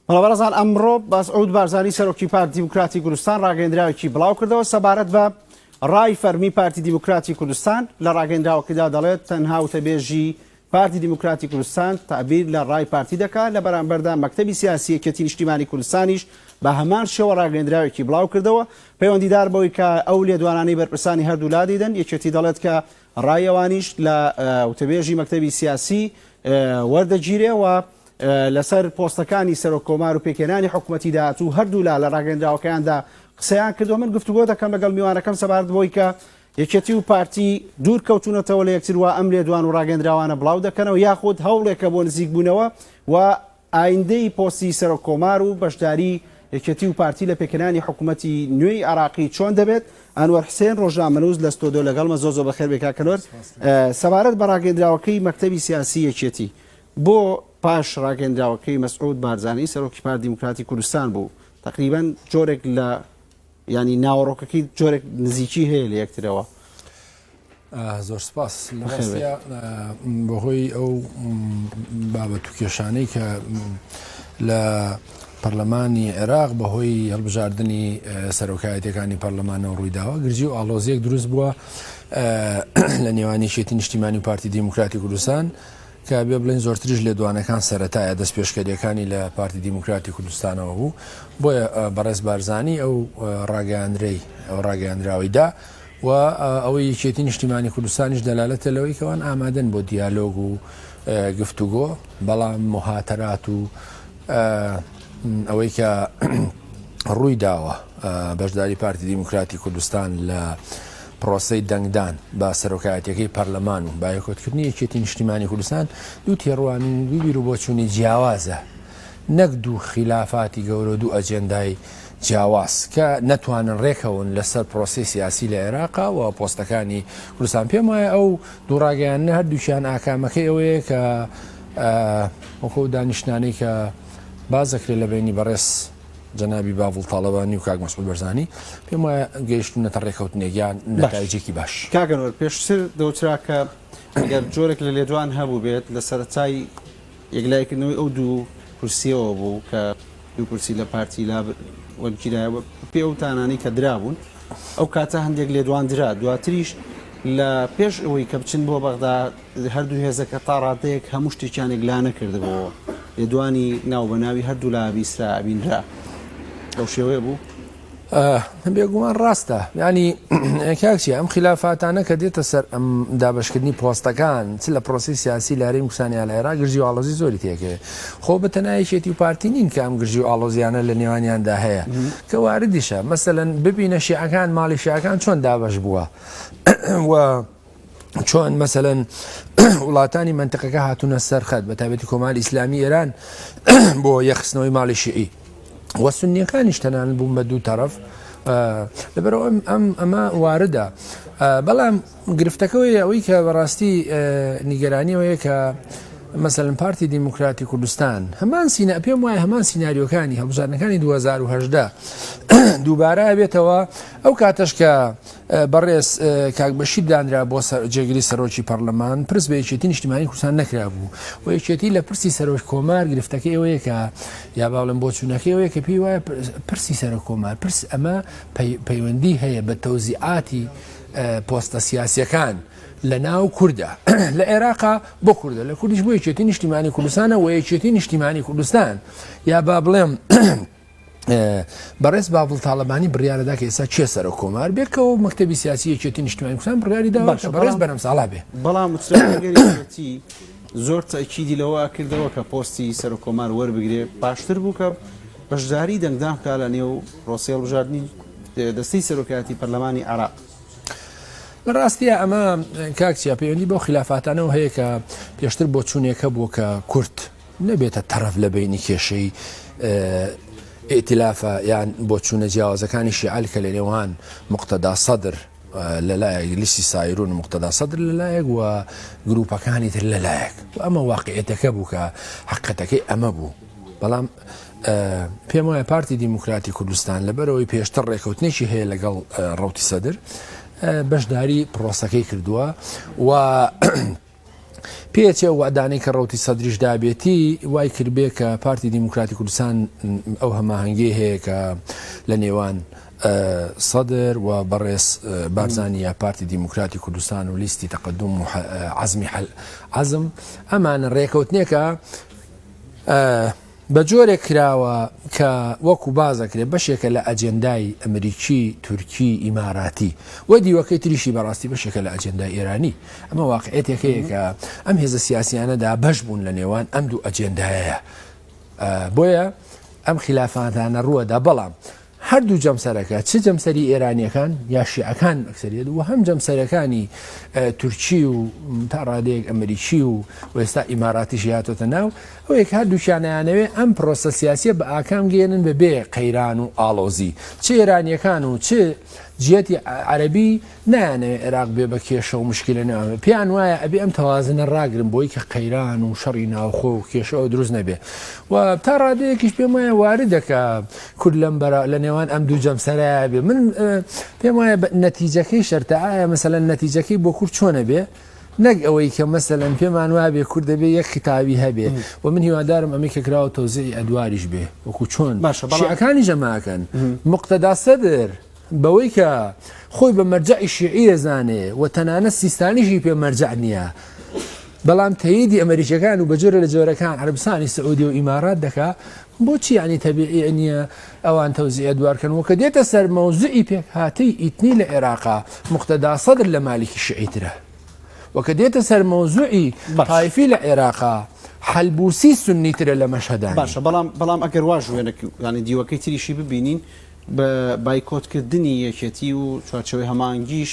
بەڵێ بەڕێزان ئەمڕۆ مەسعود بارزانی سەرۆکی پارتی دیموکراتی کوردستان ڕاگەیەندراوێکی بڵاو کردەوە سەبارەت بە ڕای فەرمی پارتی دیموکراتی کوردستان لە ڕاگەیەندراوەکەدا دەڵێت تەنها وتەبێژی پارتی دیموکراتی کوردستان تەعبیر لە ڕای پارتی دەکات لە بەرامبەردا مەکتەبی سیاسی یەکێتی نیشتیمانی کوردستانیش بە هەمان شێوە ڕاگەیەندراوێکی بڵاو کردەوە پەیوەندیدار بەوەی کە ئەو لێدوانانەی بەرپرسانی هەردوولا دەیدەن یەکێتی دەڵێت کە ڕای ئەوانیش لە وتەبێژی مەکتەبی سیاسی وەردەگیرێ و لەسەر پۆستەکانی سەرۆک کۆمار و پێکهێنانی حکومەتی داهاتوو هەردوولا لە ڕاگەیەندراوەکەیاندا قسەیان کردووە من گفتوگۆ دەکەم لەگەڵ میوانەکەم سەبارەت بەوەی کە یەکێتی و پارتی دوور کەوتوونەتەوە لە یەکتر و ئەم لێدوان و ڕاگەیەندراوانە بڵاو دەکەنەوە یاخود هەوڵێکە بۆ نزیکبوونەوە و ئایندەی پۆستی سەرۆک کۆمار و بەشداری یەکێتی و پارتی لە پێکهێنانی حکومەتی نوێی عێراقی چۆن دەبێت؟ ئەنوەر حسێن ڕۆژنامەنووس لە ستۆدیۆ لەگەڵمە زۆر زۆر بەخێر بێی کاک ئەنوەر. سەبارەت بە ڕاگەیەندراوەکەی مەکتەبی سیاسی یەکێتی بۆ پاش ڕاگەیەندراوەکەی مەسعود بارزانی سەرۆکی پارتی دیموکراتی کوردستان بوو تەقریبەن جۆرێک لە یانی ناوەڕۆکەکەی جۆرێک نزیکی هەیە لە یەکترەوە. زۆر سپاس لە ڕاستیا بەهۆی ئەو بابەت و کێشانەی کە لە پەرلەمانی عێراق بەهۆی هەڵبژاردننی سەرۆکایەتەکانی پەرلەمانەوە ڕوویداوە گرژی و ئاڵۆزیەک دروست بووە لە نێوان یەکێتی نیشتیمانی و پارتی دیموکراتی کوردستان کە بێ بڵێن زۆرتریش لێدوانەکان سەرەتایە دەست پێشکەریەکانی لە پارتی دیموکراتی کوردستانەوە بوو بۆیە بەڕێز بارزانانی ئەو ڕاگەیاندرەی ئەو ڕاگەیاندراوەی دا و ئەوەی یەکێتی نیشتیمانی کوردستانیش دەلالەتە لەوەی کەوان ئامادەن بۆ دیالۆگ و گفتوگۆ بەڵام مهاتەرات و ئەوەی کە ڕووی داوە بەشداری پارتی دیموکراتی کوردستان لە پرۆسەی دەنگدان بە سەرۆکایەتەکەی پەرلەمان و بایکۆتکردنی یەکێتی نیشتیمانی کوردستان دوو تێڕوانین دوو بیر و بۆچوونی جیاوازە نەک دوو خیلافاتی گەورە و دوو ئەجێندای جیاواز کە نەتوانن رێکەون لەسەر پرۆسەی سیاسی لە عێراقا و پۆستەکانی کوردستان. پێم وایە ئەو دوو راگەیاندنە هەردووکیان ئاکامەکەی ئەوەیە کە وەکو ئەو دانیشتنانەی کە باس دەکرێت لە بەینی بەڕێز جەنابی باڤڵ تاڵەبانی و کاک مەسعود بەرزانی پێم وایە گەیشتونەتە رێکەوتنێک یان نەتایجێکی باش. کاک ئەنوەر پێشتر دەوترا کە ئەگەر جۆرێک لە لێدوان هەبووبێت لە سەرەتای یەکلاییکردنەوەی ئەو دوو کورسییەوە بوو کە دوو کورسی لە پارتی لا وەرگیرایەوە بەپێی ئەو تانانەی کە درابوون ئەو کاتە هەندێک لێدوان درا دواتریش لە پێش ئەوەی کە بچن بۆ بەغدا هەردوو هێزەکە تا ڕادەیەک هەموو شتێکیان یەکلا نەکردبووەوە لێدوانی ناو بە ناوی هەردوو لا بیسرا ئەبینرا بەو شێوەیە بوو. بێگومان ڕاستە ینی کاک چیا ئەم خلافاتانە کە دێتە سەر ئەم دابشکردنی پۆستەکان چ لە پرۆسی سیاسی لە هەرێمی کوردستان یان لە عێراق گرژی و ئاڵۆزی زۆری تێکەوێت خۆ بە تەنها یەکێتی و پارتی نین کە ئەم گرژی و ئاڵۆزیانە لە نێوانیاندا هەیە کە واردیشە مەسەلەن ببینە شیعەکان ماڵی شیعەکان چۆن دابەش بووە و چۆن مەسەلەن وڵاتانی منتقەکە هاتوونە سەر خەت بە تایبەتی کۆماری ئیسلامی ئێران بۆ یەخستنەوەی ماڵی شیعی وە سنیەکانیش تەنان بوون بە دوو تەرەف لەبەرەوە ئەم ئەمە واردە بەڵام گرفتەکەەوەی ئەوەی کە بەڕاستی نیگەرانیەوەیە کە مەسەلەن پارتی دیموکراتی کوردستان هەمان سینا پێم وایە هەمان سیناریۆکانی هەڵبژاردنەکانی 2010 دووبارە بێتەوە ئەو کاتەش کە بەڕێز کاک بەشیر دانرا بۆ جێگری سەرۆکی پەرلەمان، پرس بە یەکێتی نیشتیمانی کوردستان نەکرابوو و یەکێتی لە پرسی سەرۆک کۆمار گرفتەکەی ئەوەیە کە یا با بڵێم بۆچوونەکەی ئەوەیە کە پێی وایە پرسی سەرۆک کۆمار پرس ئەمە پەیوەندی هەیە بە تەوزیعاتی پۆستە سیاسیەکان لە ناو کوردە لە عێراقا بۆ کوردە لە کوردیش بۆ یەکێتی نیشتیمانی کوردستانە و یەکێتی نیشتیمانی کوردستان یا با بڵێم بەڕێز باڤڵ تاڵەبانی بڕیارەدا کە ئێستا کێ سەرۆک کۆمار بێت کە مەکتەبی سیاسی یەکێتی نیشتمانی کوردستان بڕیاری داوە کە بەڕێز بەرهەم ساڵح بێ. بەڵام وترا ئەگەر یەکێتی زۆر تەئکیدی لەوە ئەکردەوە کە پۆستی سەرۆک کۆمار وەربگرێ باشتر بوو کە بەشداری دەنگدان بکا لە نێو پرۆسەی هەڵبژاردنی دەستەی سەرۆکایەتی پەرلەمانی عێراق. لە ڕاستیا ئەمە کاک چیا پەیوەندی بەو خیلافاتانەوە هەیە کە پێشتر بۆچوونێک هەبوو کە کورد نەبێتە تەڕەف لە بەینی کێشەی ئیتلافە یان بۆچوونە جیاوازەکانی شیعە کە لە نێوان مقتەدا سەدر لەلایەک لیستی سایرون و مقتەدا سەدر لەلایەک و گروپەکانی تر لەلایەک و ئەمە واقعیەتەکە بوو کە حقیقەتەکەی ئەمە بوو بەڵام پێم وایە پارتی دیموکراتی کوردستان لەبەرەوەی پێشتر ڕێکەوتنێکی هەیە لەگەڵ ڕوتی سەدر بەشداری پرۆسەکەی کردووە و. پێچێ ئەو وەعدانەی کە ڕەوتی سەدریش دابێتی وای کردبێ کە پارتی دیموکراتی کوردستان ئەو هەماهەنگی هەیە کە لە نێوان سەدر و بەڕێز بارزانی یا پارتی دیموکراتی کوردستان و لیستی تەقدم و عەزمی عەزم ئەمانە ڕێکەوتنێکە بە جۆرێک کراوە کە وەکو باس دەکرێت بەشێکە لە ئەجێندای ئەمریکی، تورکی، ئیماراتی و دیوەکەی تریشی بەڕاستی بەشێکە لە ئەجێندای ئێرانی. ئەمە واقعیەتێک هەیە کە ئەم هێزە سیاسیانە دابەش بوون لە نێوان ئەم دوو ئەجێندایەیە. بۆیە ئەم خیلافاتانە ڕووەدا بەڵام هەردوو جەمسەرەکە چ جەمسەری ئێرانیەکان یا شیعەکان ئەکسەریەت و هەم جەمسەرەکانی تورکی و تا ڕادەیەک ئەمریکی و ئێستا ئیماراتیش هاتۆتە ناو ئەوەیە کە هەردووکیانیانەوێ ئەم پرۆسە سیاسیە بە ئاکام گەێنن بە بێ قەیران و ئاڵۆزی چ ئێرانیەکان و چ جیەتی عەربی نایانەوێ عێراق بێ بە کێشە و مشکلە ناوێ پێیان وایە ئەبێ ئەم تەوازنە ڕاگرن بۆی کە قەیران و شەڕی ناوخۆ و کێشەوە دروست نەبێ و تا ڕادەیەکیش پێم وایە واردە کە کورد لەم بەرا لە نێوان ئەم دوو جەمسەرایە بێ من پێم وایە نەتیجەکەی شەرتە ئایا مەسەلەن نەتیجەکەی بۆ کورد چۆنە بێ نەک ئەوەی کە مەسەلەن پێمان وابێ کورد دەبێ یەک خیتابی هەبێ و من هیوادارم ئەمەی کە کراوە تەوزیعی ئەدواریش بێ وەکو چۆن باشە بەڵام شیعەکانیش ئەمە ئەکەن موقتەدا سەدر بەوەی کە خۆی بە مەرجەعی شیعی دەزانێ و تەنانەت سیستانیشی پێ مەرجەع نییە، بەڵام تەییدی ئەمەریکیەکان و بە جۆرێ لە جۆرەکان عەرەبستانی سعودیە و ئیمارات دەکا، بۆچی یانی تەبیعی نییە ئەوان تەوزیع ئەدوار کەن و کە دێتە سەر مەوزوعی پێکهاتەی ئیتنی لە عێراقا موقتەدا سەدر لە مالیکی شیعیترە و کە دێتە سەر مەوزوعی تایفی لە عێراقا حەلبوسی سوننیترە لە مەشهەدانی. باشە بەڵام بەڵام ئەگەر واش وێنەک یانی دیوەکەی تریشی ببینین بە بایکۆتکردنی یەکێتی و چوارچێوەی هەماهەنگیش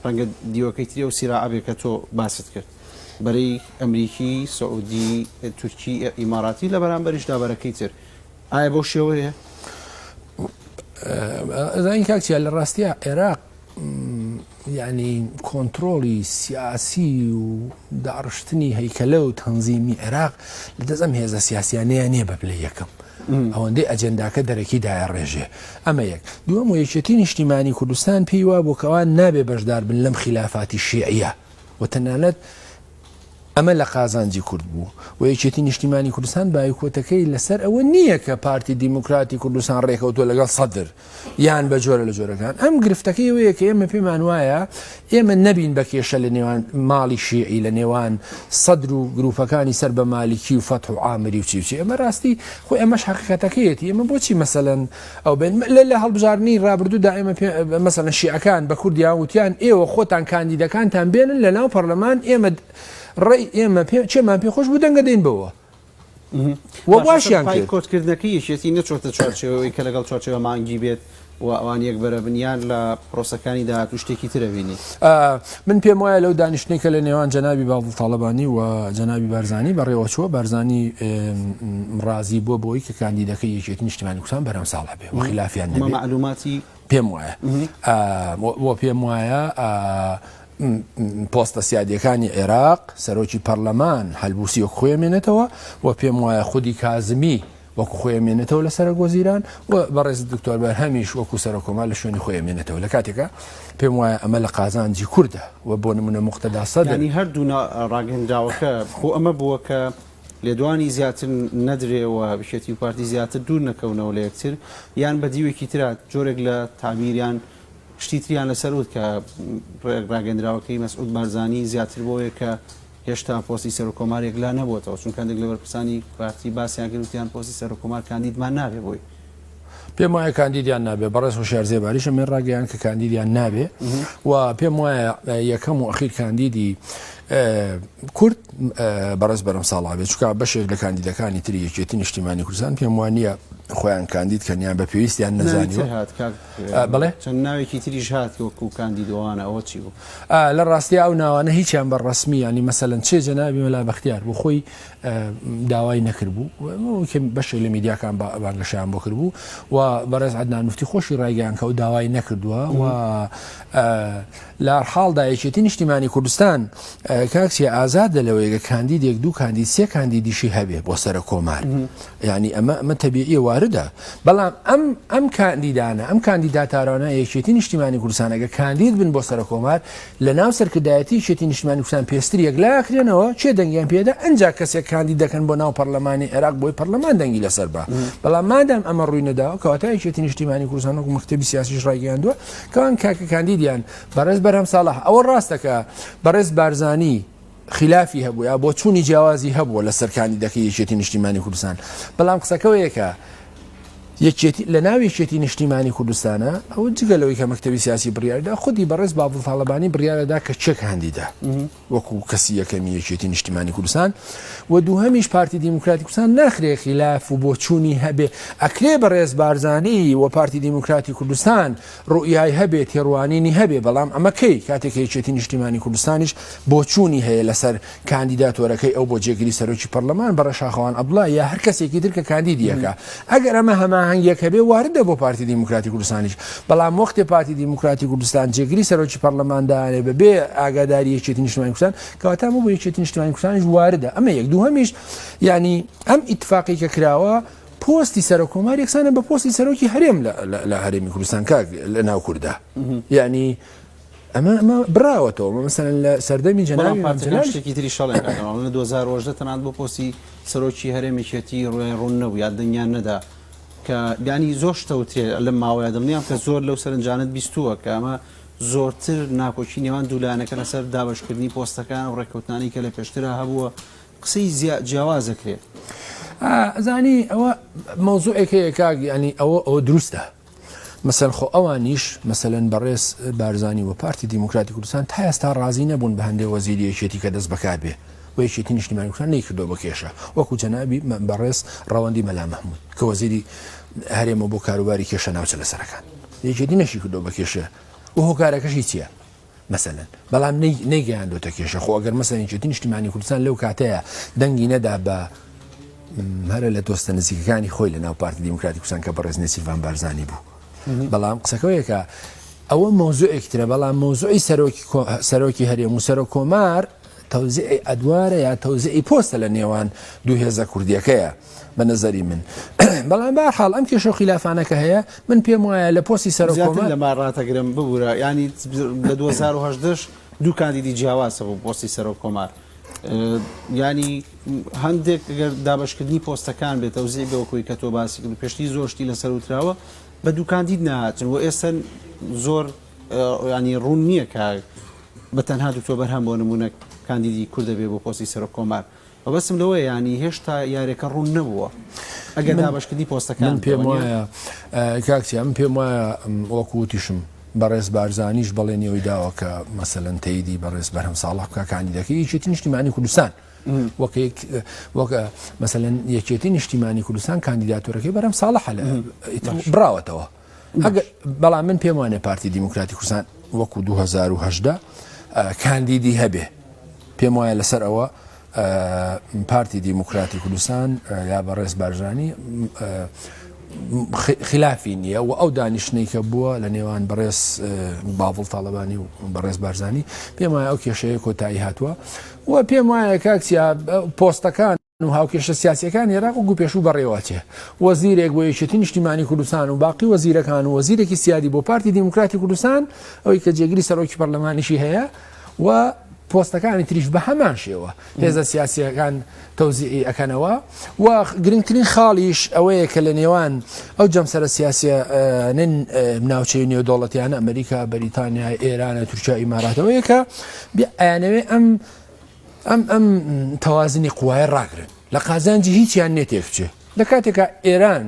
ڕەنگە دیوەکەی تری ئەو سیراعە بێ کە تۆ باست کرد. بەرەی ئەمریکی، سعودی، تورکی، ئیماراتی لە بەرامبەریشدا بەرەکەی تر. ئایا بەو شێوەیە؟ ئەزانی کاک چیا لە ڕاستیا عێراق یعنی کۆنترۆڵی سیاسی و داڕشتنی هەیکەلە و تەنزیمی عێراق لە دەست ئەم هێزە سیاسیانەیە نییە بە پلەی یەکەم. ئەوەندەی ئەجێنداکە دەرەکی دایەڕێژێ. ئەمە یەک. دووەم و یەکێتی نیشتیمانی کوردستان پێی وابوو کە ئەوان نابێ بەشدار بن لەم خیلافاتی شیعیە و تەنانەت ئەمە لە قازانجی کورد بوو و یەکێتی نیشتیمانی کوردستان بایکۆتەکەی لەسەر ئەوە نییە کە پارتی دیموکراتی کوردستان ڕێکەوتووە لەگەڵ سەدر یان بە جۆرە لە جۆرەکان ئەم گرفتەکەی ئەوەیە کە ئێمە پێمان وایە ئێمە نەبین بە کێشە لە نێوان ماڵی شیعی لە نێوان سەدر و گروپەکانی سەر بە مالیکی و فەتح و عامری و چی و چی ئەمە ڕاستی خۆی ئەمەش حەقیقەتەکەیەتی ئێمە بۆچی مەسەلەن ئەو بێن لە لە هەڵبژاردنی ڕابردوودا ئێمە مەسەلەن شیعەکان بە کوردیان وتیان ئێوە خۆتان کاندیدەکانتان بێنن لە ناو پەرلەمان ئێمە ڕێی ئێمە پێ چێمان پێ خۆش بوو دەنگە دەین بەوە و واشیان کرد. بایکۆتکردنەکەی یەکێتی نەچۆتە چوارچێوەی کە لەگەڵ چوارچێوە مانگی بێت و ئەوان یەک بەرە بن یان لە پرۆسەکانی داهاتوو شتێکی تر ئەبینی؟ من پێم وایە لەو دانیشتنەی کە لە نێوان جەنابی باڤڵ تاڵەبانی و جەنابی بارزانی بەڕێوە چووە، بارزانی ڕازی بووە بەوەی کە کاندیدەکەی یەکێتی نیشتیمانی کوردستان بەرهەم ساڵح بێ و خیلافیان نەبێ. مەعلوماتی پێم وایە و پێم وایە پۆستە سیادیەکانی عێراق، سەرۆکی پەرلەمان حەلبوسی وەک خۆی ئەمێنێتەوە و پێم وایە خودی کازمی وەکو خۆی ئەمێنێتەوە لە سەرۆک وەزیران و بەڕێز دکتۆر بەرهەمیش وەکو سەرۆک کۆمار لە شوێنی خۆی ئەمێنێتەوە لە کاتێکا پێم وایە ئەمە لە قازانجی کوردە و بۆ نمونە موقتەدا سەدر یانی هەردوو ڕاگەندراوەکە بۆ ئەمە بووە کە لێدوانی زیاتر نەدرێ و یەکێتی و پارتی زیاتر دوور نەکەونەوە لە یەکتر یان بە دیوێکی ترا جۆرێک لە تەعبیر یان شتی تریان لەسەر وت کە ڕاگەندراوەکەی مەسعود بارزانی زیاتر بۆیە کە هێشتا پۆستی سەرۆککۆمار یەکلا نەبووەتەوە، چونکە هەندێک لە بەرپرسانی پارتی باسیان کرد وتیان پۆستی سەرۆککۆمار کاندیدمان نابێ بۆی. پێم وایە کاندیدیان نابێ، بەڕێز هۆشیار زێباریش ئەمەی ڕاگەیاند کە کاندیدیان نابێ و پێم وایە یەکەم و ئەخیر کاندیدی کورد بەڕێز بەرەم ساڵا بێت، چونکە بەشێک لە کاندیدەکانی تری یەکێتی نیشتیمانی کوردستان پێم وانییە خۆیان کاندید کەن یان بە پێویستیان نەزانیوە. بەڵێ؟ چەند ناوێکی تریش هات وەکو کاندید وانە ئەوە چی بوو؟ لە ڕاستیا ئەو ناوانە هیچیان بە ڕەسمی یانی مەسەلەن چێ جەنابی مەلا بەختیار بۆ خۆی داوای نەکردبوو بەشێک لە میدیاکان بانگەشەیان بۆ کردبوو و بەڕێز عەدنان مفتی خۆشی ڕایگەیان کە ئەو داوای نەکردووە و لە حاڵدا یەکێتی نیشتیمانی کوردستان کاک چیا ئازادە لەوەیە کە کاندیدێک دوو کاندید سێ کاندیدیشی هەبێ بۆ سەرەک کۆمار یعنی ئەمە ئەمە تەبیعیە وارد. واردە بەڵام ئەم ئەم کاندیدانە ئەم کاندیداتارانە یەکێتی نیشتیمانی کوردستان ئەگەر کاندید بن بۆ سەرۆکۆمار لە ناو سەرکردایەتی یەکێتی نیشتمانی کوردستان پێستر یەکلاکرێنەوە کێ دەنگیان پێدا ئەنجا کەسێک کاندید دەکەن بۆ ناو پەرلەمانی عێراق بۆی پەرلەمان دەنگی لەسەر بە بەڵام مادام ئەمە ڕووی نەداوە کەواتە یەکێتی نیشتیمانی کوردستان وەکو مەکتەبی سیاسیش ڕایگەیاندووە کەوان کاکە کاندیدیان بەڕێز بەرهەم ساڵح ئەوە ڕاستە کە بەڕێز بارزانی خلافی هەبوو یا بۆچوونی جیاوازی هەبووە لەسەر کاندیدەکەی یەکێتی نیشتیمانی کوردستان بەڵام قسەکەوەیە کە یەکێتی لە ناو یەکێتی نیشتیمانی کوردستانە ئەو جگە لەوەی کە مەکتەبی سیاسی بڕیاردا خودی بەڕێز باڤڵ تاڵەبانی بڕیارەدا کە کێ کاندیدە وەکو کەسی یەکەمی یەکێتی نیشتیمانی کوردستان و دووهەمیش پارتی دیموکراتی کوردستان ناخرێ خیلاف و بۆچوونی هەبێ ئەکرێ بەڕێز بارزانی و پارتی دیموکراتی کوردستان ڕوئیای هەبێ، تێڕوانینی هەبێ، بەڵام ئەمە کەی؟ کاتێک کە یەکێتی نیشتیمانی کوردستانیش بۆچوونی هەیە لەسەر کاندیداتۆرەکەی ئەو بۆ جێگری سەرۆکی پەرلەمان بەڕێز شاخەوان عەبدوڵا یا هەر کەسێکی تر کە کاندیدی ئەکا. ئەگەر ئەمە هەماهەنگیەک هەبێ واردە بۆ پارتی دیموکراتی کوردستانیش. بەڵام وەختێ پارتی دیموکراتی کوردستان جێگری سەرۆکی پەرلەمان دانێ بە بێ ئاگاداری یەکێتی نیشتیمانی کوردستان، کەواتە ئەمە بۆ یەکێتی نیشتیمانی کوردستانیش واردە. ئەمە یەک. دووهەمیش یانی ئەم ئیتفاقەی کە کراوە، پۆستی سەرۆک کۆمار یەکسانە بە پۆستی سەرۆکی هەرێم لە هەرێمی کوردستان کاک لە ناو کووردا یعنی ئەمە ئەمە براوەتەوە مەسەن لە سەردەمی جەنابی پارتەکان شتێکی تری شەڵێن لە 2010 تەنانەت بۆ پۆستی سەرۆکی هەرێمێکێتی ڕوویان ڕوون نەبوو یا دەنگیان نەدا کە بیانی زۆر شتەوترێ لەم ماوەیە دڵنیام کە زۆر لەو سەرنجانت بیستووە کە ئەمە زۆرتر ناکۆکی نێوان دوو لایەنەکە لەسەر دابەشکردنی پۆستەکان و ڕێککەوتنانی کە لە پێشترا هەبووە قسەی جیاواز ئەکرێ. ئەزانی ئەوە مەوزوعێک هەیە کاک یانی ئەوە ئەوە دروستە مەسەن خۆ ئەوانیش مەسەلەن بەڕێز بارزانی و پارتی دیموکراتی کوردستان تا ئێستا ڕازی نەبوون بە هەندێک وەزیری یەکێتی کە دەست بەکار بێ و یەکێتی نیشتیمانی کوردستان نەیکردەوە بە کێشە وەکو جەنابی بەڕێز ڕەوەندی مەلا مەحمود کە وەزیری هەرێمە بۆ کاروباری کێشە ناوچە لەسەرەکان یەکێتی نەشی کردەوە بە کێشە و هۆکارەکەشی چییە؟ مەسەلەن بەڵام نەیگەیاندۆتە کێشە خۆ ئەگەر مەسەلەن یەکێتی نیشتیمانی کوردستان لەو کاتەیە دەنگی نەدا بە هەرە لە دۆستە نزیکەکانی خۆی لە ناو پارتی دیموکراتی کوردستان کە بەڕێز نێچیرڤان بارزانی بوو بەڵام قسەکەوەیەکە ئەوە مەوزوعێکی ترە بەڵام مەوزوعی سەرۆکی سەرۆکی هەرێم و سەرۆک کۆمار تەوزیعی ئەدوارە یا تەوزیعی پۆستە لە نێوان دوو هێزە کوردیەکەیە بە نەزەری من بەڵام بەهەرحاڵ ئەم کێشە و خیلافانە کە هەیە من پێم وایە لە پۆستی سەرۆک زیاتر کۆمار لەمە ڕاتەگرم ببورە یانی لە 2018 دوو کاندیدی جیاواز هەبوو پۆستی سەرۆک کۆمار ینی هەندێک گەر دابشکردنی پۆستەکان بێت تەوزیع بێ وەکوی کە تۆ باسی کرد پێشتی زۆر شتی لەسەر وتراوە بە دوو کاندید نهاتن و ئێستا زۆر ینی ڕوون نییە کە بە تەنها دکتۆر بەرهەم بۆ نمونە کاندیدی کوردە بێ بۆ پۆستی سەرۆک کۆمار مەبەستم لەوەیە یانی هێشتا یاریەکە ڕوون نەبووە ئەگەر دابەشکردنی پۆستەکان من پێم وایە کاک چیا من پێم وایە وەکو وتیشم بەڕێز بارزانیش بەڵێنی ئەوی داوە کە مەسەلەن تەیدی بەڕێز بەرهەم ساڵح بکا کاندیدەکەی یەکێتی نیشتیمانی کوردستان وەک وەک مەسەلەن یەکێتی نیشتیمانی کوردستان کاندیداتۆرەکەی بەرهەم ساڵح بڕاوەتەوە ئەگەر بەڵام من پێم وانێ پارتی دیموکراتی کوردستان وەکو 2010 کاندیدی هەبێ پێم وایە لەسەر ئەوە پارتی دیموکراتی کوردستان یا بەڕێز بارزانی خلافی نییە و ئەو دانیشتنەی کە بووە لە نێوان بەڕێز باڤڵ تاڵەبانی و بەڕێز بارزانی پێم وایە ئەو کێشەیە کۆتایی هاتووە و پێم وایە کاکسیا پۆستەکان و هاوکێشە سیاسیەکانی عێراق وەکو پێشوو بەڕێوەچێ. وەزیرێک بۆ یەکێتی نیشتیمانی کوردستان و باقی وەزیرەکان و وەزیرێکی سیادی بۆ پارتی دیموکراتی کوردستان ئەوەی کە جێگری سەرۆکی پەرلەمانیشی هەیە و پۆستەکانی تریش بە هەمان شێوە هێزە سیاسیەکان تەوزیعی ئەکەنەوە و گرنگترین خاڵیش ئەوەیە کە لە نێوان ئەو جەمسەرە سیاسیە ناوچەی نێودەوڵەتیانە ئەمریکا بەریتانیا ئێرانە تورکیا ئیماراتەوەیە کە ئەیانەوێ ئەم ئەم ئەم تەوازنی قوایە ڕاگرن لە قازانجی هیچیان نێ تێک بچێ لە کاتێکا ئێران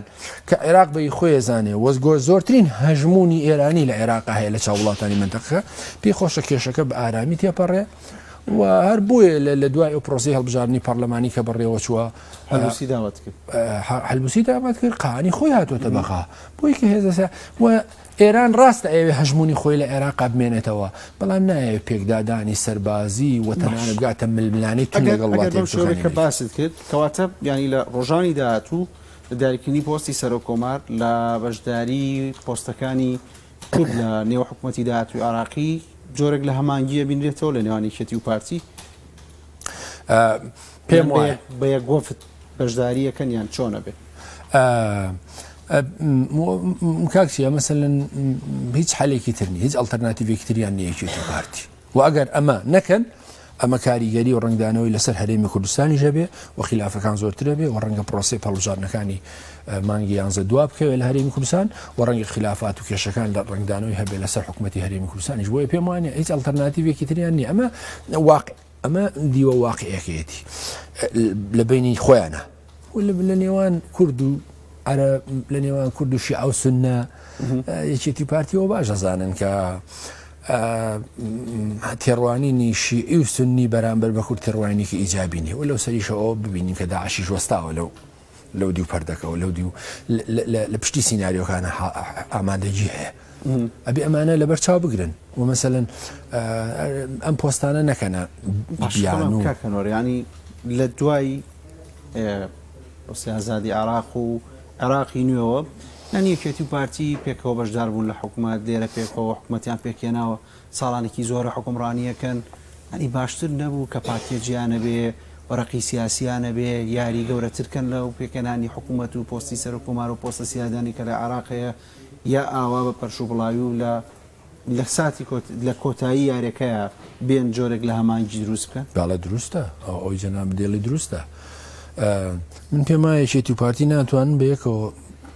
کە عێراق بەی خۆی زانێ وەزگۆ زۆرترین هەژمونی ئێرانی لە عێراق هەیە لە چاو وڵاتانی منتەقەکە پێی خۆشە کێشەکە بە ئارامی تێپەڕێ و هەر بۆیە لە دوای ئەو پرۆسی هەڵبژاردننی پەرلەمانی کە بەڕێوە چووە حەلبوسی داوات کرد حەلبوسی داوات کرد قانی خۆی هاتۆتە بەغا بۆی کە هێزەسە و ئێران ڕاستە ئەیەوێ هەژموونی خۆی لە عێراقا بمێنێتەوە، بەڵام نایەوێ پێکدادانی سەربازی و تەنانەت بگاتە ململانێی توند ئەگەر لەگەڵ ئەگەر وڵاتە بەم شێوەیە یەکگرتووەکانی کە ئەمریکا. باست کرد، کەواتە یانی لە ڕۆژانی داهاتوو لە دیاریکردنی پۆستی سەرۆک کۆمار، لە بەشداری پۆستەکانی کورد لە نێو حکومەتی داهاتووی عێراقی جۆرێک لە هەمانگی ئەبینرێتەوە لە نێوان یەکێتی و پارتی؟ پێم وایە بە یەک وەفد بەشداری ئەکەن یان چۆن ئەبێ؟ کاک چیا مەسەلەن هیچ حەلێکی تر نیە، هیچ ئەڵتەرناتیڤێکی تریان نیە یەکێتی و پارتی و ئەگەر ئەمە نەکەن ئەمە کاریگەری و ڕەنگدانەوەی لەسەر هەرێمی کوردستانیش هەبێ و خیلافەکان زۆرتر هەبێ و ڕەنگە پرۆسەی هەڵبژاردنەکانی مانگی یانزە دوا بکەوێت لە هەرێمی کوردستان و ڕەنگە خلافات و کێشەکان لە ڕەنگدانەوەی هەبێ لەسەر حکوومەتی هەرێمی کوردستانیش بۆیە پێم وانە هیچ ئەڵتەرناتیڤێکی تریان نییە ئەمە واقع ئەمە دیوە واقعەکەیەتی لە بینی خۆیانە لە نێوان کورد و عەرەب لە نێوان کورد و شیعە و سوننە یەکێتی و پارتیەوە باش دەزانن کە تێڕوانینی شیعی و سنی بەرامبەر بە کورد تێڕوانینێکی ئیجابی نیە و لەو سەریشەوە ببینین کە داعشیش وەستاوە لەو لەو دیو پەردەکەەوە لەو دیو لە پشتی سیناریۆکانە ئامادەگی هەیە ئەبێ ئەمانە لەبەر چاو بگرن و مەسەلەن ئەم پۆستانە نەکەنە بیانوو. کاک هەنوەر یانی لە دوای پرۆسەی ئازادی عێراق و عێراقی نوێوە یانی یەکێتی و پارتی پێکەوە بەشدار بوون لە حکوومەت لێرە پێکەوە حکوومەتیان پێکهێناوە ساڵانێکی زۆرە حوکمڕانییەکەن یانی باشتر نەبوو کە پارتیە جیا نەبێ وەرەقی سیاسیان نەبێ یاری گەورەتر کەن لەو پێکهێنانی حکوومەت و پۆستی سەرۆک کۆمار و پۆستە سیادانی کە لە عێراق هەیە یا ئاوا بە پەرش و بڵاوی و لە لە ساتی کۆت لە کۆتایی یاریەکەیا بێن جۆرێک لە هەماهەنگی دروست بکەن؟ بەڵێ دروستە ئەوەی جەنابت دێڵی دروستە من پێم وایە یەکێتی و پارتی ناتوانن بە یەکەوە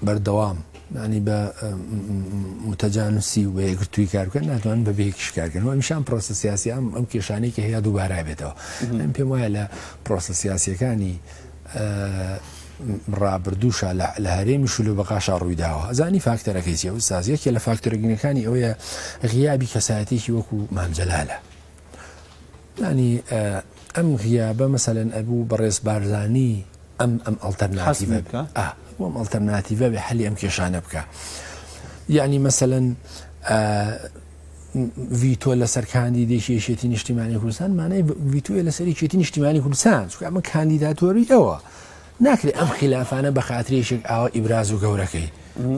بەردەوام ینی بە متەجانوسی و بە یەکگرتووی کار بکەن ناتوانن بە بێکیش کارکەن و ئەمیشان پرۆسە سیاسی ئەم ئەم کێشانەی کە هەیە دووبارە بێتەوە من پێم وایە لە پرۆسە سیاسیەکانی ڕابردووشا لە هەرێمیش و لە بەغاشا ڕوویداوە. ئەزانی فاکتەرەکەی چیە ئوستاز؟ یەکێ لە فاکتەرە گرنگەکانی ئەوەیە غیابی کەسایەتێکی وەکو مام جەلالە. یانی ئەم غیابە مەسەلەن ئەبوو بەڕێز بارزانی ئەم ئەم ئەڵتەرناتیڤە بکە ئەم ئەڵتەرناتیڤە بێ حەلی ئەم کێشانە بکە. یعنی مەسەلەن ڤیتۆ لەسەر کاندیدێکی یەکێتی نیشتیمانی کوردستان مانای ڤیتۆیە لەسەر یەکێتی نیشتیمانی کوردستان چونکە ئەمە کاندیداتۆری ئەوە ناکرێت ئەم خلافانە بە خاترێکێک ئاوا ئیبراز و گەورەکەی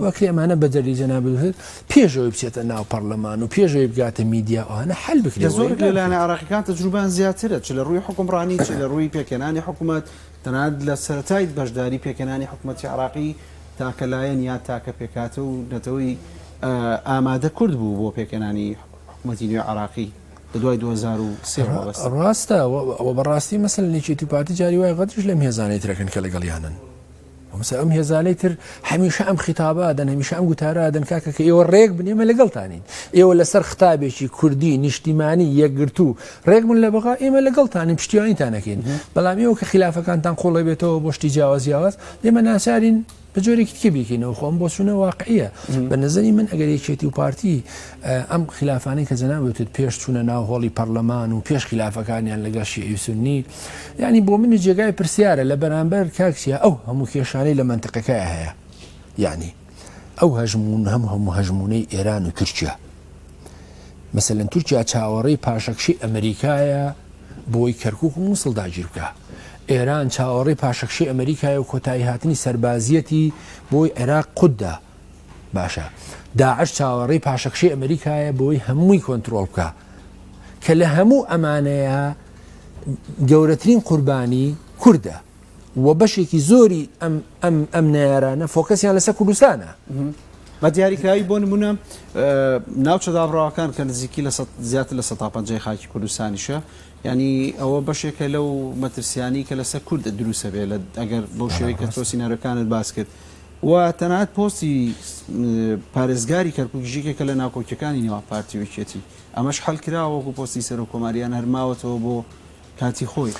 وەکرێ ئەمانە بە دەری جەنابت پێشەوەی بچێتە ناو پەرلەمان و پێشەوەی بگاتە میدیا ئەوانە حل بکرێت زۆرێک لە لایەنە عێراقیەکان تەجروبەیان زیاترە چ لە ڕووی حوکمڕانی چ لە ڕووی پێکهێنانی حکوومەت تەنانەت لە سەرەتای بەشداری پێکهێنانی حکوومەتی عێراقی تاکە لایەن یا تاکە پێکهاتە و نەتەوەی ئامادە کورد بوو بۆ پێکهێنانی حکوومەتی نوێی عێراقی لە دوای 2003 ەوە بەس. ڕاستە و بەڕاستی مەسەلەن یەکێتی و پارتی جاری وایە غەدریش لەم هێزانەی ترەکەن کە لەگەڵیانن. مەسەلەن ئەم هێزانەی تر هەمیشە ئەم خیتابە ئەدەن هەمیشە ئەم گوتارە ئەدەن کاکە کە ئێوە ڕێک بن ئێمە لەگەڵتانین ئێوە لەسەر خطابێکی کوردی نیشتیمانی یەکگرتوو ڕێک بن لە بەغا ئێمە لەگەڵتانین پشتیوانیتان ئەکەین بەڵام ئێوە کە خلافەکانتان قوڵە بێتەوە بۆ شتی جیاواز جیاواز ئێمە ناچارین بە جۆرێکی تکە بیکەینەوە خۆ ئەم بۆچوونە واقعیە بە نظری من ئەگەر یەکێتی و پارتی ئەم خلافانەی کە جەناب وتت پێش چوونە ناو هۆڵی پەرلەمان و پێش خلافەکانیان لەگەڵ شیعی و سوننی یعنی بۆ منی جێگای پرسیارە لە بەرامبەر کاک چیا ئەو هەموو کێشانەی لە مەنتقەکەیا هەیە یعنی ئەو هەژموون هەم هەموو هەژموونەی ئێران و تورکیا مەسەلەن تورکیا چاوەڕێی پاشەکشەی ئەمریکایە بۆی کەرکوک و موسڵ داگیر بکا. ئێران چاوەڕێی پاشەکشەی ئەمریکایە و کۆتایی هاتنی سەربازیەتی بۆی عێراق قوت دا. باشە داعش چاوەڕێی پاشەکشەی ئەمریکایە بۆی هەمووی کۆنترۆڵ بکا. کە لە هەموو ئەمانەیە گەورەترین قوربانی کوردە. و بەشێکی زۆری ئەم ئەم ئەم نەیارانە فۆکەسیان لەسەر کوردستانە. بە دیاریکراوی بۆ نمونە ناوچە دابڕاوەکان کە نزیکی لە زیاتر لە 150 خاکی کوردستانیشە ینی ئەوە بەشێکە لەو مەترسیانی کە لەسەر کورد دروستە بێ لە ئەگەر بەو شێوەی کە تۆ سیناریۆکانت باس کرد و تەنانەت پۆستی پارێزگاری کەرکووکیش یەکێکە لە ناکۆکیەکانی نێوان پارتی و یەکێتی ئەمەش حەل کراوە وەکو پۆستی سەرۆک کۆماریان هەر ماوەتەوە بۆ کاتی خۆی.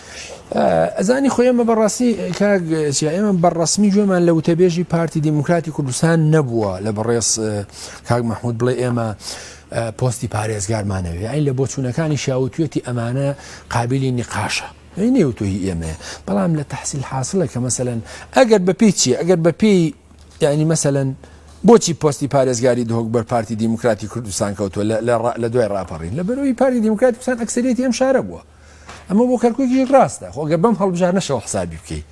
ئەزانی خۆ ئێمە بەڕاستی کاک چیا ئێمە بە ڕەسمی گوێمان لە وتەبێژی پارتی دیموکراتی کوردستان نەبووە لە بەڕێز کاک مەحمود بڵێ ئێمە پۆستی پارێزگارمانەوێ ئەین لە بۆچوونەکانی شاوتوێتی ئەمانە قابلی نقاشە نێوتۆی ئێمەیە بەڵام لە تحصیل حاصلە کە مەسەلەن ئەگەر بەپێی چی ئەگەر بەپێی یعنی مەسەلەن بۆچی پۆستی پارێزگاری دهۆک بەر پارتی دیموکراتی کوردستان کەوتووە لە دوای ڕاپەڕین؟ لەبەرئەوەی پارتی دیموکراتی کوردستان ئەکسەریەتی ئەم شارە بووە. ئەمە بۆ کەرکوکیش ڕاستە خۆ گەر بەم هەڵبژاردنەشەوە حسابی بکەی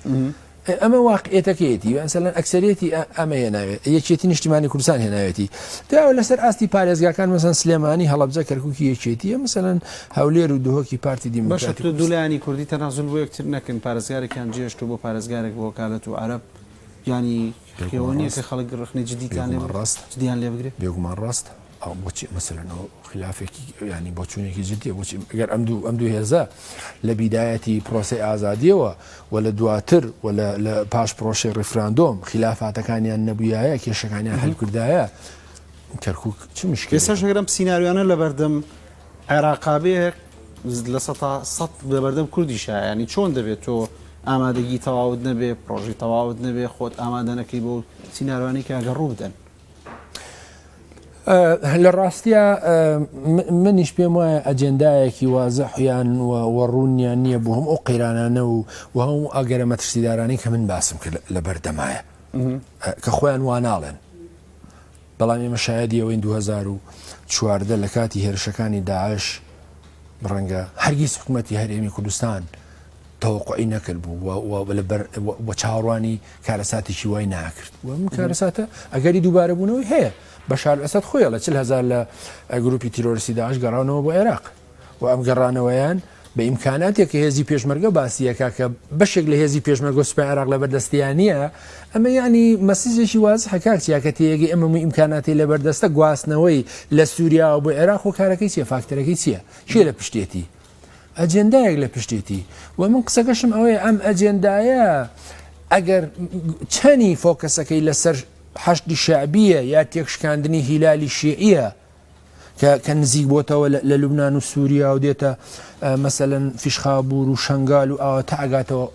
ئەمە واقعیەتەکەیەتی مەسەلەن ئەکسەریەتی ئەمە هێناوێت یەکێتی نیشتیمانی کوردستان هێناوێتی داوە لەسەر ئاستی پارێزگاکان مەسەن سلێمانی هەڵەبجە کەرکوکی یەکێتیە مەسەلەن هەولێر و دهۆکی پارتی دیموکراتی باشە دوو لایەنی کوردی تەنازول بۆ یەکتر نەکەن پارێزگارێکیان جێشت و بۆ پارێزگارێک بۆ وەکالەت و عەرەب یانی. ئەوە نییە کە خەڵک ڕەخنەی جدیتان لێ ڕاست جدیان لێ بگرێ؟ بێگومان ڕاستە. ئەو بۆچی مەسەلەن ئەو خلافێکی ینی بۆچوونێکی جدیە بۆچی ئەگەر ئەم دوو ئەم دوو هێزە لە بیدایەتی پرۆسەی ئازادیەوە و لە دواتر و لە پاش پرۆسەی ڕیفراندۆم خلافاتەکانیان نەبووایە کێشەکانیان هەل کردایە کەرکک چ مشکلێک ئێستاش ئەگەر ئەم سیناریۆیانە لەبەردەم عێراقا بێ 100% لەبەردەم کوردیشە ینی چۆن دەبێت تۆ ئامادەگی تەواوت نەبێ پرۆژەی تەواوت نەبێ خۆت ئامادە نەکەی بۆ سیناریۆیانەی کە ئەگەر ڕوو بدەن. لە ڕاستیا منیش پێم وایە ئەجێندایەکی وازحیان و ڕوونیان نییە بۆ هەم ئەو قەیرانانە و و هەموو ئەگەرە مەترسیدارانەی کە من باسم کرد لە بەردەمایە کە خۆیان واناڵێن بەڵام ئێمە شایەدی ئەوەین 2014 لە کاتی هێرشەکانی داعش ڕەنگە هەرگیز حکوومەتی هەرێمی کوردستان تەوەقوعی نەکرد بوو و لەبەر و چاوەڕوانی کارەساتێکی وای ناکرد و ئەم کارەساتە ئەگەری دووبارەبوونەوەی هەیە. بەشار ئەسەد خۆی ئەڵێ 40 هەزار لە گروپی تیرۆریستی داعش گەڕاونەوە بۆ عێراق و ئەم گەڕانەوەیان بە ئیمکاناتێک کە هێزی پێشمەرگە باسی ئەکا کە بەشێک لە هێزی پێشمەرگە و سوپای عێراق لەبەر دەستیان نییە ئەمە یعنی مەسجێکی وازحە کاک چیا کە تێیەگەی ئەمە و ئیمکاناتی لەبەر دەستە گواستنەوەی لە سووریاوە بۆ عێراق و کارەکەی چییە فاکتەرەکەی چییە کێ لە پشتێتی ئەجێندایەک لە پشتێتی و من قسەکەشم ئەوەیە ئەم ئەجێندایە ئەگەر چەنی فۆکەسەکەی لەسەر حەشدی شەعبیە یا تێکشکاندنی هیلالی شیعیە کە کە نزیک بۆتەوە لە لوبناان و سووریا و دێتە مەسەلەن فیشخابور و شنگال و ئاوە تاگاتەوە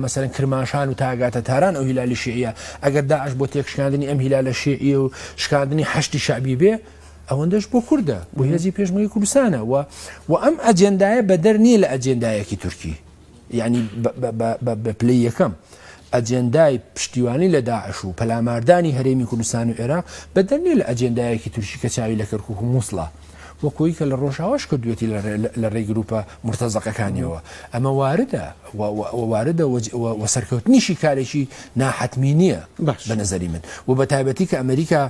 مەسەلەن کرماشان و تاگاتە تاران ئەو هیلالی شیعە ئەگەر داعش بۆ تێکشکاندنی ئەم هیلالە شیعیە و شکاندنی حەشدی شەعبی بێ ئەوەندەش بۆ کوردە، بۆ هێزی پێشمەرگەی کوردستانە و و ئەم ئەجێندایە بەدەر نییە لە ئەجێندایەکی تورکی یعنی بە پلەی یەکەم ئەجێندای پشتیوانی لە داعش و پەلاماردانی هەرێمی کوردستان و عێراق بەدەر نییە لە ئەجێندایەکی تورکی کە چاوی لە کەرکوک و مووسڵە وەکوی کە لە ڕۆژاواش کردوێتی لە ڕێی گروپە مرتەزەقەکانیەوە ئەمە واردە واردە و سەرکەوتنیشی کارێکی ناحەتمی نییە بە نظری من و بە تایبەتی کە ئەمریکا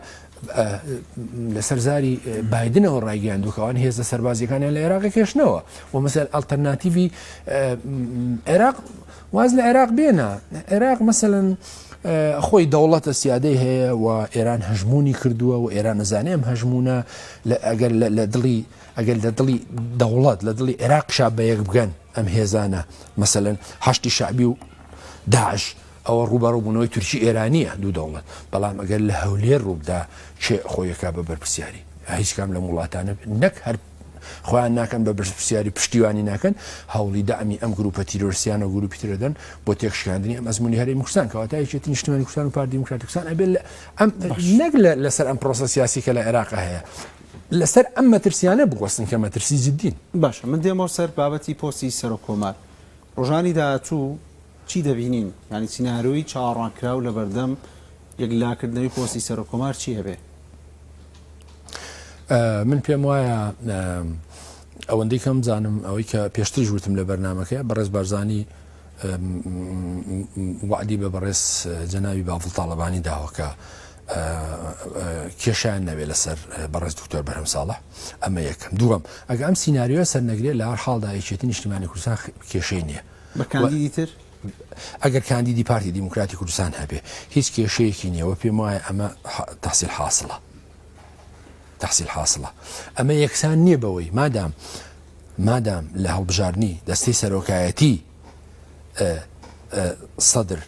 لەسەر زاری بایدنەوە ڕایگەیاندووە کە ئەوان هێزە سەربازیەکانیان لە عێراق کێشنەوە و مەسەل ئەلتەرناتیڤی عێراق واز لە عێراق بێنە عێراق مەسەلەن خۆی دەوڵەتە سیادەی هەیە و ئێران هەژمونی کردووە و ئێران نەزانێ ئەم هەژمونە ئەگەر لە دڵی ئەگەر لە دڵی دەوڵەت لە دڵی عێراق شا بە یەک بگەن ئەم هێزانە مەسەلەن حەشدی شەعبی و داعش ئەوە ڕووبەڕووبوونەوەی تورکی ئێرانییە دوو دەوڵەت، بەڵام ئەگەر لە هەولێر ڕووبدا کێ خۆی ئەکا بە بەرپرسیاری؟ هیچ کام لەم وڵاتانە نەک هەر خۆیان ناکەن بە بەرپرسیاری پشتیوانی ناکەن، هەوڵی دەعمی ئەم گرووپە تیرۆرستیانە و گرووپی تر دەدەن بۆ تێکشکاندنی ئەم ئەزموونی هەرێمی کوردستان. کەواتە یەکێتی نیشتیمانی کوردستان و پارتی دیموکراتی کوردستان ئەبێ لە ئەم نەک لەسەر ئەم پرۆسە سیاسی کە لە عێراق هەیە لەسەر ئەم مەترسیانە بوەستن کە مەترسی جدین. باشە من دێمەوە سەر بابەتی پۆستی سەرۆک کۆمار. ڕۆژانی داهاتوو چی دەبینین؟ یانی سیناریۆی چاوەڕوانکراو لەبەردەم یەکلاکردنەوەی پۆستی سەرۆککۆمار چی هەبێ؟ من پێم وایە ئەوەندەی کەم زانم ئەوەی کە پێشتریش وتم لە بەرنمەکەی بەڕێز بارزانی وعدی بە بەڕێز جەناوی بافڵ تاڵەبانی داوە کە کێشیان نەبێ لەسەر بەڕێز دکتۆر بەرهەم ساڵح ئەمە یەکەم دووەم ئەگە ئەم سیناریۆ سەر نەگرێت لە هەر حاڵدا یەکێتی نیشتیمانی کوردستان کێشەی نییە بە کاندیدی تر؟ ئەگەر کاندیدی پارتی دیموکراتی کوردستان هەبێ هیچ کێشەیەکی نییە و پێم وایە ئەمە تحصیل حاصلە تحصیل حاصلە ئەمە یەکسان نییە بەوەی مادام مادام لە هەڵبژاردنی دەستەی سەرۆکایەتی سەدر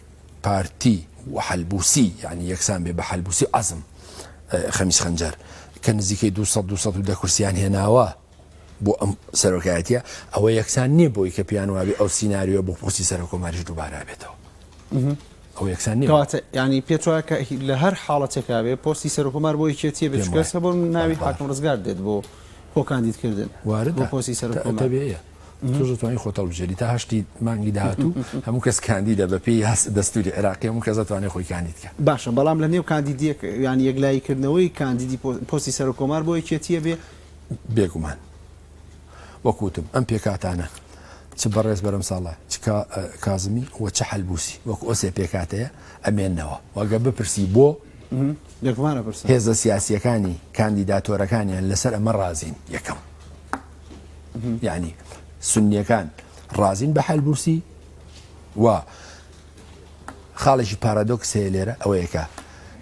پارتی و حەلبوسی یعنی یەکسان بێ بە حەلبوسی عەزم خەمیس خەنجەر کە نزیکەی 200 210 کورسیان هێناوە بۆ ئەم سەرۆکایەتیە ئەوە یەکسان نییە بۆی کە پێیان وابێ ئەو سیناریۆ بۆ پۆستی سەرۆکۆماریش دووبارە بێتەوە ئەو یەکسان نییە. کەواتە یانی پێت وایە کە لە هەر حاڵەتێکا بێ پۆستی سەرۆکۆمار بۆ یەکێتیە بێ چونکە ئێستا بۆ ناوی حاکم ڕزگار دێت بۆ خۆ کاندیدکردن بۆ پۆستی سەرۆکۆمار. تەبیعیە تۆش دەتوانی خۆت هەڵبژێری تا هەشتی مانگی داهاتوو هەموو کەس کاندیدە بە پێی دەستوری عێراقی هەموو کەس دەتوانێت خۆی کاندید کە. باشە بەڵام لە نێو کاندیدیەک یانی یەکلاییکردنەوەی کاندیدی پۆستی سەرۆکۆمار بۆ یەکێتیە بێ؟ بێگومان وەک وتم ئەم پێکهاتانە چ بەڕێز بەرەم ساڵح چ کازمی و چ حەلبوسی وەک ئەو سێ پێکهاتەیە ئەمێنەوە و ئەگەر بپرسی بۆ هێزە سیاسیەکانی کاندیداتۆرەکانیان لەسەر ئەمە ڕازین یەکەم یعنی سنیەکان ڕازین بە حەلبوسی و خاڵێکی پارادۆکس هەیە لێرە ئەوەیەکە.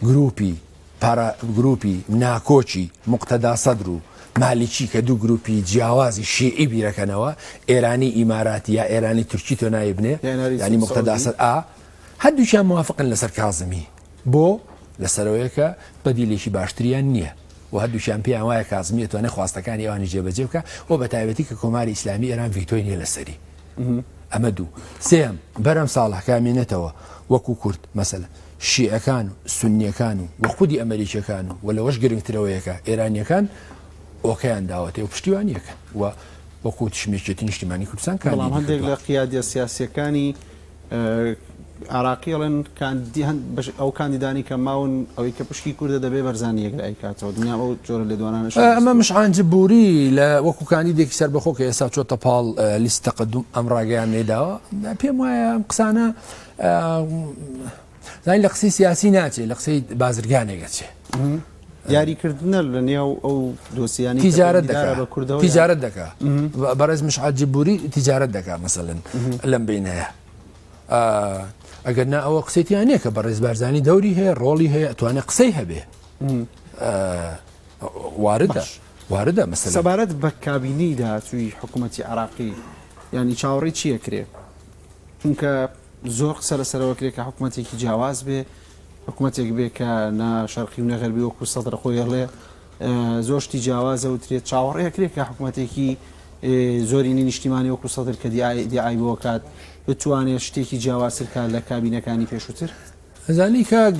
گروپی پارا گروپی ناکۆکی موقتەدا سەدر و مالیکی کە دوو گروپی جیاوازی شیعی بیرەکەنەوە ئێرانی ئیماراتی یا ئێرانی تورکی تۆ ناوی بنێ یانی موقتەدا سەدر ئا هەردووکیان موافقن لەسەر کازمی بۆ لەسەرەوەیە کە بەدیلێکی باشتریان نییە و هەردووکیان پێیان وایە کازمی ئەتوانێت خواستەکانی ئەوانی جێبەجێ بکە و بە تایبەتی کە کۆماری ئیسلامی ئێران ڤیتۆی نییە لەسەری ئەمە دوو سێم بەرەم ساڵح کامێنێتەوە وەکو کورد مەسەلە شیعەکان و سونیەکان و وە خودی ئەمریکیەکان و وە لەوەش گرنگترەوەیەکە ئێرانیەکان ئۆکەیان داوەتێ و پشتیوانیەکەن و وەکو وتیشم یەکێتی نیشتیمانی کوردستان بەڵام کاندیدی هەندێک کردوە. لە قیادیە سیاسیەکانی عراقی ئەڵێن کاندیدی هەند بەش ئەو کاندیدانی کە ماون ئەوەی کە پشکی کوردە دەبێ بەرزانی یەکلایی کاتەوە دنیا ئەو جۆرە لێدوانانەش ئەمە مشعان جبوری لە وەکو کاندیدێکی سەربەخۆ کە ئێستا چۆتە پاڵ لیست تەقەدوم ئەم ڕاگەیاندنەی داوە پێم وایە ئەم قسانە زانین لە قسەی سیاسی ناچێ لە قسەی بازرگانێک ئەچێ. دیاریکردنە لە نێو ئەو دۆسیانی تیجارەت دەکا بە کوردەوە تیجارەت دەکا بەڕێز مشعات جبوری تیجارەت دەکا مەسەلەن لەم بینەیە ئەگەر نا ئەوە قسەی نییە کە بەڕێز بارزانی دەوری هەیە ڕۆڵی هەیە ئەتوانێت قسەی هەبێ واردە واردە مەسەلەن. سەبارەت بە کابینەی داهاتووی حکوومەتی عێراقی یانی چاوەڕێی چی ئەکرێ؟ چونکە زۆر قسە لەسەرەوە کرێ کە حکوومەتێکی جیاواز بێ، حکوومەتێک بێ کە نە شەرقی و نە غەربی وەکوو سەدر خۆی ئەڵێ زۆر شتی جیاوازە وترێت چاوەڕێ ئەکرێ کە حکوومەتێکی زۆرینەی نیشتیمانی وەکوو سەدر کە دیعای بۆ کات بتوانێت شتێکی جیاوازتر کات لە کابینەکانی پێشووتر. ئەزانی کاک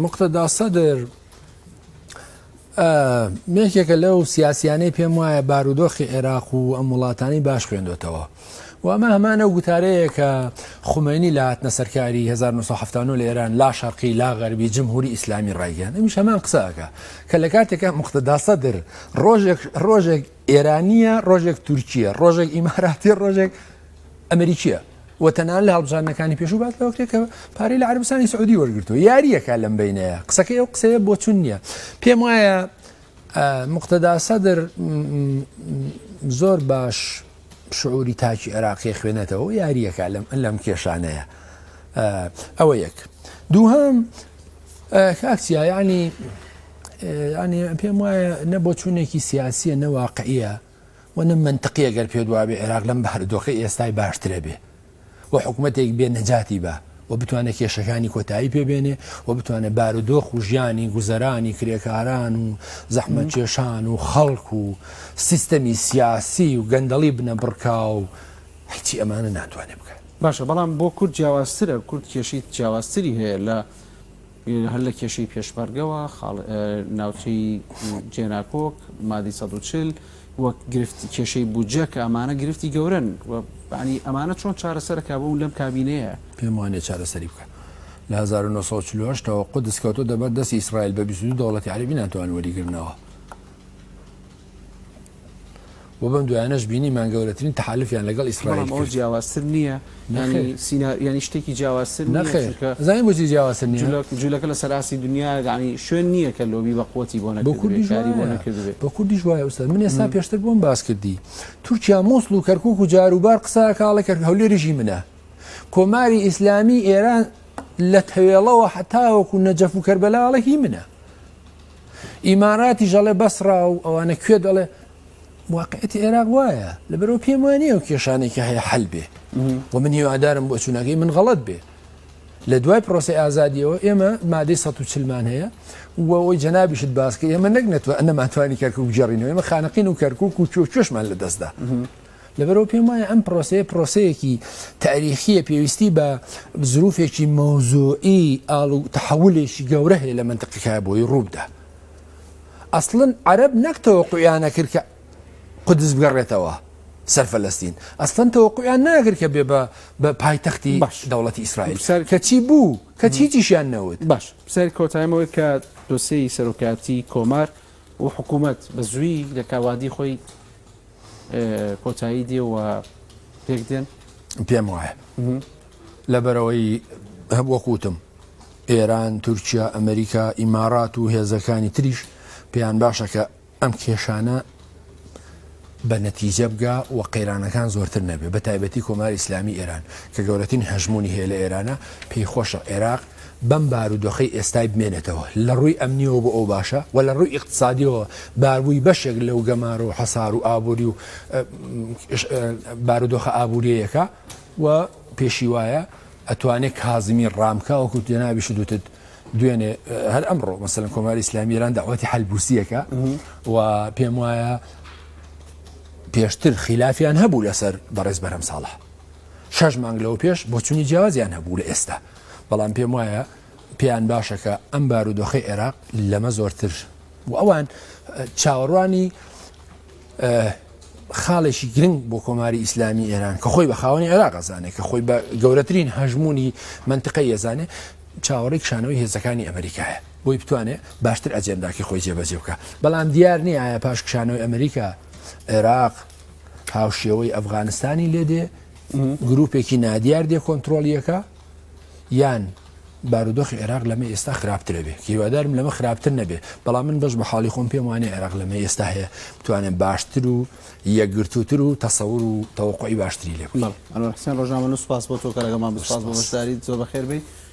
موقتەدا سەدر یەکێکە لەو سیاسیانەی پێم وایە بارودۆخی عێراق و ئەم وڵاتانی باش خوێندۆتەوە و ئەمە هەمان ئەو گوتارەیە کە خومەینی لە هاتنە سەرکاری 1970 لە ئێران لا شەرقی لا غەربی جمهوری ئیسلامی ڕایگەیاند ئەمیش هەمان قسە ئەکا کە لە کاتێکا مقتەدا سەدر ڕۆژێک ڕۆژێک ئێرانیە ڕۆژێک تورکیە ڕۆژێک ئیماراتی ڕۆژێک ئەمریکیە و تەنانەت لە هەڵبژاردنەکانی پێشوو باس لەوە کرێت کە پارەی لە عەرەبستانی سعودی وەرگرتووە یارییەکە لەم بینەیە قسەکەی ئەو قسەیە بۆچون نییە پێم وایە مقتەدا سەدر زۆر باش شعوری تاکی عێراقی خوێنێتەوە یارییەکە لەم لەم کێشانەیە ئەوە یەک دووهەم کاکسیا ینی ینی پێم وایە نە بۆچوونێکی سیاسیە نە واقعیە و نە مەنتقیە گەر پێت وابێ عێراق لەم بارودۆخەی ئێستای باشترە بێ و حکومەتێک بێ نەجاتی با و بتوانێت کێشەکانی کۆتایی پێ بێنێ و بتوانێت بارودۆخ و ژیانی گوزەرانی کرێکاران و زەحمەتکێشان و خەڵک و سیستەمی سیاسی و گەندەڵی بنەبڕکا و هیچی ئەمانە ناتوانێت بکات. باشە بەڵام بۆ کورد جیاوازترە کورد کێشەی جیاوازتری هەیە لە هەر لە کێشەی پێشمەرگەوە، خاڵ ناوچەی جێناکۆک، مادەی 140 وەک گرفتی کێشەی بودجە کە ئەمانە گرفتی گەورەن و یانی ئەمانە چۆن چارەسەر کا بۆ لەم کابینەیە؟ پێم وانیە چارەسەری بکا. لە 1948 ەوە قودس کەوتۆتە بەر دەستی ئیسرائیل بە 22 دەوڵەتی عەرەبی ناتوانن وەریگرنەوە. و بەم دوایانەش بینیمان گەورەترین تەحالفیان لەگەڵ ئیسرائیل بەڵام ئەوە کرد. جیاوازتر نییە؟ نەخێر. یانی سینا یانی شتێکی جیاوازتر نییە؟ نەخێر. چونکە ئەزانی بۆچی جیاوازتر نییە؟ جولە جولەکە لەسەر ئاستی دنیا یانی شوێن نییە کە لۆبی بە قوتی بۆ بۆ نەکردبێ کوردیش کاری بۆ وایە. نەکردبێ. بۆ کوردیش وایە ئوستاز. من ئێستا پێشتر بۆم باس کردی. تورکیا موسڵ و کەرکوک و جاروبار قسە ئەکا ئەڵێ کەرکوک هەولێریش هی منە. کۆماری ئیسلامی ئێران لە تەوێڵەوە هەتاوەکو نەجەف و کەربەلا ئەڵێ هی منە. ئیماراتیش ئەڵێ بەسڕا و ئەوانە کوێت ئەڵێ واقعەتی عێراق وایە لەبەرەوە پێم وانە ئەو کێشانێک کە هەیە حل بێ و من هیوادارم بۆ چوونەکەی من غەڵەت بێ لە دوای پرۆسی ئازادیەوە ئێمە مادەی 140 مان هەیە و ئەوی جەنابیشت باس کرد ئێمە نەک نەتوە نەمانتوانی کەرکوک بگێڕینەوە ئێمە خانەقین و کەرکوک و کوێ کوێشمان لە دەستدا لەبەرئەوە پێم وایە ئەم پرۆسەیە پرۆسەیەکی تاریخیە پێویستی بە زروفێکی مەوزوعی ئاڵ و تەحولێکی گەورە هەیە لە مەنتقەکە بۆی ڕووبدا. ئەسڵەن عەرەب نەک تەوەقوعیان نەکرد کە قودس بگەڕێتەوە سەر فەلەستین، ئەسڵەن تەوەقوعیان ناکرد کە بێ بە پایتەختی باش دەوڵەتی ئیسرائیل، پرسیار کەچی بوو، کەچی هیچیشیان نەوت. باش پرسیاری کۆتاییم ئەوەیە کە دۆسیەی سەرۆکایەتی کۆمار و حکوومەت بە زوویی لە کاوادی خۆی کۆتایی دێ و پێک دێن؟ پێم وایە لەبەرەوەی وەکوتم ئێران، تورکیا، ئەمریکا، ئیمارات و هێزەکانی تریش پێیان باشە کە ئەم کێشانە بە نەتیجە بگا و قەیرانەکان زۆرتر نەبێ بە تایبەتی کۆماری ئیسلامی ئێران کە گەورەترین هەژمونی هەیە لە ئێرانە پێی خۆشە عێراق بەم بارودۆخەی ئێستای بمێنێتەوە، لە ڕووی ئەمنییەوە بۆ ئەو باشە و لە ڕووی ئیقتسادییەوە باربووی بەشێک لەو گەمارۆ و حەسار و ئابووری و بارودۆخە ئابوورییەکە و پێشی وایە ئەتوانێ کازمی ڕامکا وەکو جەنابیشت وتت دوێنێ هەر ئەمڕۆ مەسەلەن کۆماری ئیسلامی ئێران داوەتی حەلبوسیەکە و پێم وایە پێشتر خلافیان هەبوو لەسەر بەڕێز بەرهەم ساڵح شەش مانگ لەوە پێش بۆچوونی جیاوازیان هەبوو لە ئێستا بەڵام پێم وایە پێیان باشە کە ئەم بارودۆخەی عێراق لەمە زۆرتر و ئەوان چاوەڕوانی خاڵێکی گرنگ بۆ کۆماری ئیسلامی ئێران کە خۆی بە خاوەنی عێراق ئەزانێ کە خۆی بە گەورەترین هەژمونی منتقەی ئەزانێ چاوەڕێی کشانەوەی هێزەکانی ئەمریکایە بۆی بتوانێ باشتر ئەجێنداکی خۆی جێبەجێ بکە بەڵام دیار نییە ئایا پاش کشانەوەی ئەمریکا عێراق هاوشێوەی ئەفغانستانی لێ دێ گروپێکی نادیار دێ کۆنتترۆلیەکە یان بارودۆخی عێراق لەمە ئێستا خراپترە بێ هیوادارم لەمە خراپتر نەبێ بەڵام من بەش بە حاڵی خۆم پێم وانێ عێراق لەمە ئێستا هەیە بتوانێت باشتر و یەکگرتووتر و تەسەور و تەوەقعی باشتری لێ بکەن. ئەنوەر حسێن ڕۆژنامەنووس سوپاس بۆ تۆ کە لەگەڵمان بووی سوپاس بۆ بەشداریت زۆر بەخێر بێی.